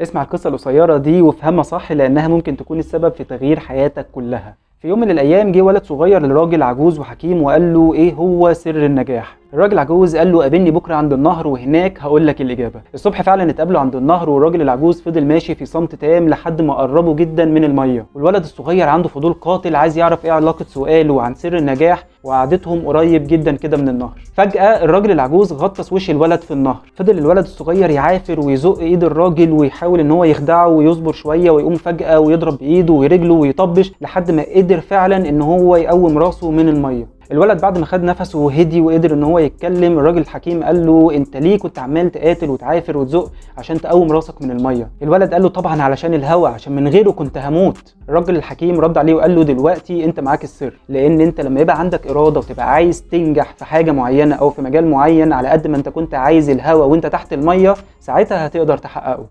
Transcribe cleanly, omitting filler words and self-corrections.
اسمع القصة القصيرة دي وافهمها صح، لأنها ممكن تكون السبب في تغيير حياتك كلها. في يوم من الأيام جه ولد صغير لراجل عجوز وحكيم وقال له إيه هو سر النجاح؟ الراجل عجوز قال له قابلني بكرة عند النهر وهناك هقول لك الإجابة. الصبح فعلا اتقابلوا عند النهر، والراجل العجوز فضل ماشي في صمت تام لحد ما قربوا جدا من المية. والولد الصغير عنده فضول قاتل، عايز يعرف ايه علاقة سؤاله عن سر النجاح وقعدتهم قريب جدا كده من النهر. فجأة الراجل العجوز غطس وش الولد في النهر. فضل الولد الصغير يعافر ويزق ايد الراجل ويحاول ان هو يخدعه ويصبر شوية، ويقوم فجأة ويضرب بايده ورجله ويطبش لحد ما قدر فعلا ان هو يقوم راسه من المية. الولد بعد ما خد نفسه وهدي وقدر ان هو يتكلم، الراجل الحكيم قال له انت ليه كنت عمال تقاتل وتعافر وتزق عشان تقوم راسك من المية؟ الولد قال له طبعا علشان الهوا، عشان من غيره كنت هموت. الراجل الحكيم رد عليه وقال له دلوقتي انت معاك السر، لان انت لما يبقى عندك اراده وتبقى عايز تنجح في حاجة معينة او في مجال معين، على قد ما انت كنت عايز الهوا وانت تحت المية، ساعتها هتقدر تحققه.